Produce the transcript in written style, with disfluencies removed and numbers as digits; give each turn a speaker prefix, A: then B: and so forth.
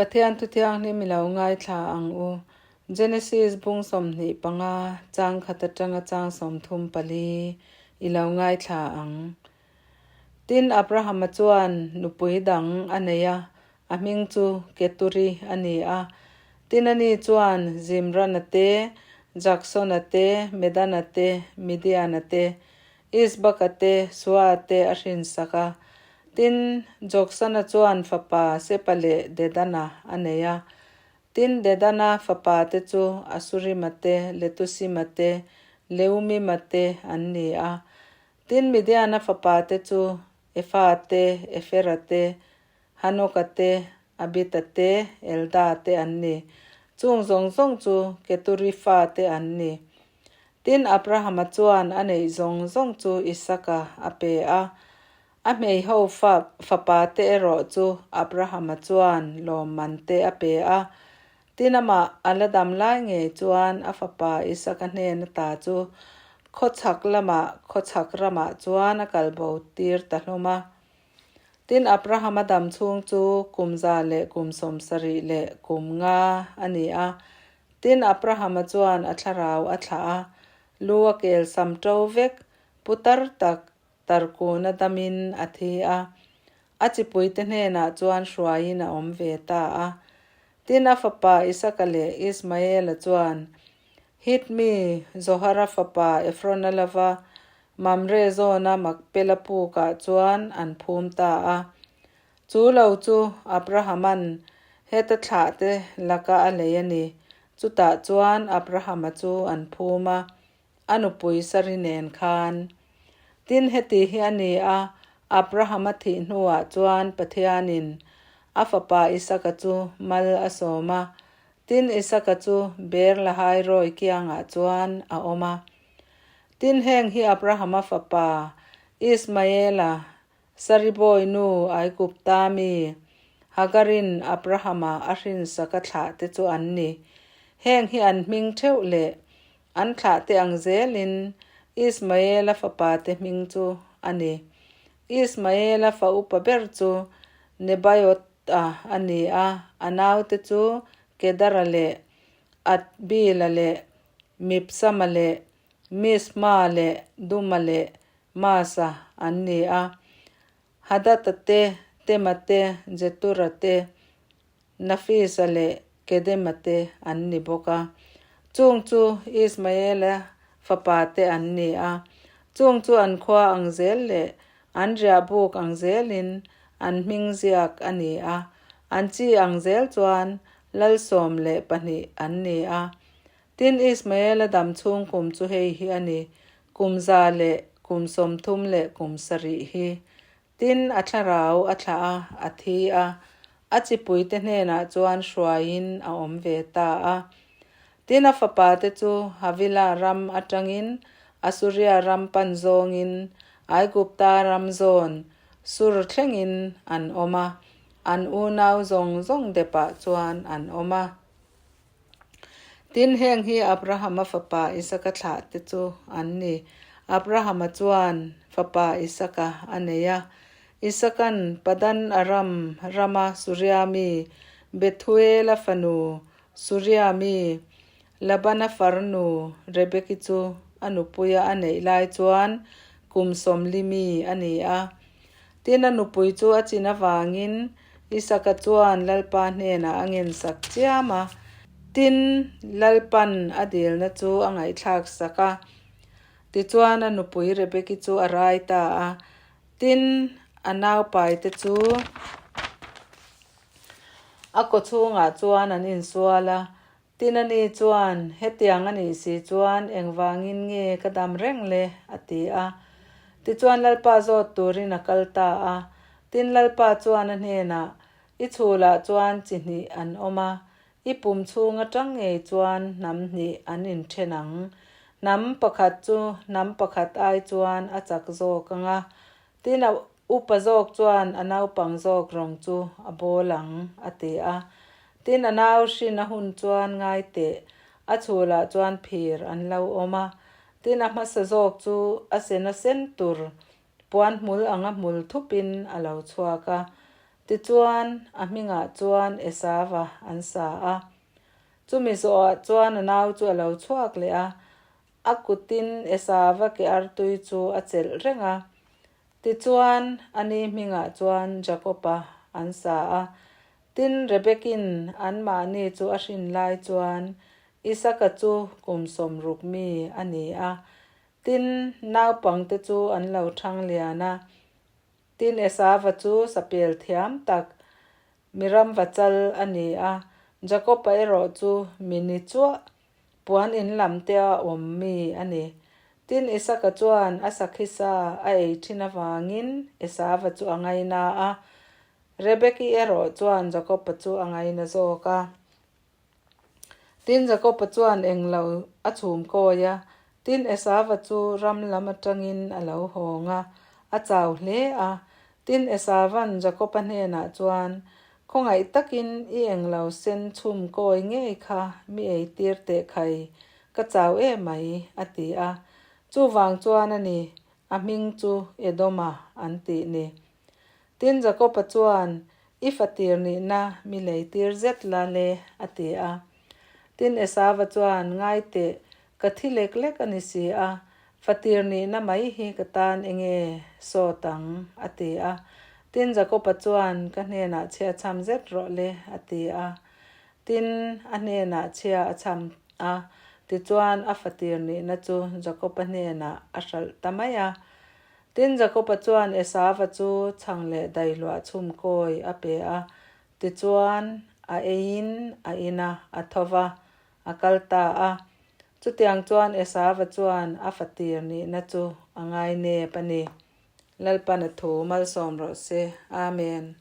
A: Pathian thu thianghlim i lo ngaithla ang u. Genesis bung 25 chang khat atanga chang 34 i lo ngaithla ang. Tin, Abrahama chuan nupui dang a nei a, a hming chu Keturi a ni a. Tin, ani chuan Zimrana te, Jaksona te, Medana te, Midiana te, Isbaka te, Sua te a hrinsak a. Tin, Joksana chuan fapa Sepa leh Dedana a nei a. Tin, Dedana fapa te chu Asurima te, Letusima te, Leumima te an ni a. Tin, Midiana fapa te chu Efa te, Efera te, Hanoka te, Abita te, Elda te an ni. Chung zawng zawng chu Keturi fate an ni. Tin, Abrahama chuan a neih zawng zawng chu Isaka a pe a. A hmeiho fa fapate erawh chu Abrahama chuan lawmman te a pe a. Tin, amah a la dam lai ngei chuan a fapa Isaka hnen ata chu khawchhak lamah khawchhak ramah chuan a kalbo tir ta hlawm a. Tin, Abrahama dam chhung chu kum 175 a ni a. Tin, Abrahama chuan a thlarau a thlah a, lu a kel sam ṭo vek, putar tak tarkuna damin a thi a. A chipuite hnenah chuan hruaiin a awm ve ta a. Tin, a fapa Isaka leh Ismaela chuan Hit mi Zohara fapa Efrona lova Mamre zawna Makpela pukah chuan an phum ta a. Chu lo chu Abrahama'n heta thlahte laka a lei a ni. Chutah chuan Abrahama chu an phum a, a nupui Sari nen khan. Tin, heti hi a ni a, Abrahama thih hnuah chuan Pathianin a fapa Isaka chu mal a sawm a. Tin, Isaka chu Beer Lahai Rawi kiangah chuan a awm a. Tin, heng hi Abrahama fapa Ismaela Saribawi nu Aigupta mi Hagarin Abrahama a hrinsak a thlah te chu an ni. Heng hi an hming theuh leh an thlah te ang zelin Ismaela fapa te hming chu a ni. Ismaela fa upa ber chu Nebaioth-a a ni a, a naute chu Kedara leh Adbila leh Mibsama leh Misma leh Duma leh Masa an ni a, Hadata te, Tema te, Jetura te, Nafisa leh Kedema te an ni bawk a. Chung chu Ismaela fapa te an ni a, chung chu an khua ang zel leh an riahbuk ang zelin an hming ziak a ni a, an chi ang zel chuan lal 12 an ni a. Tin, Ismaela dam chhung kum chu hei hi a ni, kum 137 hi. Tin, a thlarau a thlah a, a thi a, a chipuite hnenah chuan hruaiin a awm ve ta a. Tin, a fapate chu Havila ram atangin Asuria ram pan zawngin Aigupta ram zawn Sur thlengin an awm a, an unau zawng zawng depah chuan an awm a. Tin, heng hi Abrahama fapa Isaka thlahte chu an ni. Abrahama chuan fapa Isaka a nei a. Isaka'n Padan Aram rama Suria mi Bethuela fanu Suria mi Labana farnu Rebeki chu a nupuia a neih lai chuan kum 40 mi a ni a. Tin, a nupui chu a chin avangin Isaka chuan Lalpa hnenah a ngensak chiam a. Tin, Lalpan a dilna chu a ngaihthlak sak a. Tichuan a nupui Rebeki chu a rai ta a. Tin, a naupaite chu a kawchhungah chuan an insual a. Tin a ni chuan, Hetiang a nih si chuan engvangin nge ka dam reng le? a ti a. Tichuan Lalpa zawt turin a kal ta a. Tin Lalpa chuan a hnenah, I chhulah chuan chi hnih an awm a, i pum chhung atang ngei chuan hnam hnih an inthen ang. Hnam pakhat chu hnam pakhat ai chuan a chak zawk ang a. Tin a Upa zawk chuan a naupang zawk rawng chu a bawl ang, a ti a. Tin, a nau hrin a hun chuan ngai teh, a chhulah chuan phir an lo awm a. Tin, a hmasa zawk chu a sena sen tur puan hmul anga hmul thupin a lo chhuak a. Tichuan, a hmingah chuan Esava an sa a. Chumi zawhah chuan a nau chu a lo chhuak leh a, a kutin Esava ke artui chu a chelh reng a. Tichuan, a ni hmingah chuan Jakob-a an sa a. Tin, Rebekin anmahni chu a hrin lai chuan Isaka chu kum 60 mi a ni a. Tin, naupangte chu an lo thang lian a. Tin, Esava chu sapel thiam tak, mi ramvachal a ni a, Jakob-a erawh chu mi ni chuah, puan in lam te a awm mi a ni. Tin, Isaka chuan a sakhi sa a ei thin avangin Esava chu a ngaina a, Rebeki erawh chuan Jakob-a chu a ngaina zawk a. Tin, Jakob-a chuan englo a chhum kawi a, tin, Esava chu ram lam atangin a lo hawng a, a chau hle a. Tin, Esavan Jakob-a hnenah chuan, Khawngaih takin i englo sen chhum kawi ngei kha mi eitir teh khai, ka chau em mai, a ti a. Chuvang chuan a ni, a hming chu Edoma an tih ni. Tin, Jakob-a chuan, I fatir nihna mi leitir zet la le, a ti a. Tin, Esava chuan, Ngai teh, ka thi lek lek a ni si a, fatir nihna mai hi ka tan enge sawt ang? a ti a. Tin, Jakob-a chuan, Ka hnenah chhia chham zet rawh le, a ti a. Tin, a hnenah chhia a chham a, tichuan a fatir nihna chu Jakob-a hnenah a hralh ta mai a. Tin, Jakoba chuan Esava chu chhang leh dailuah chhum kawi a pe a, tichuan a eiin a in a, a tho va, a kal ta a. Chutiang chuan Esava chuan a fatir nihna chu a ngai nep a ni. Lalpan a thu malsawm rawh se. Amen.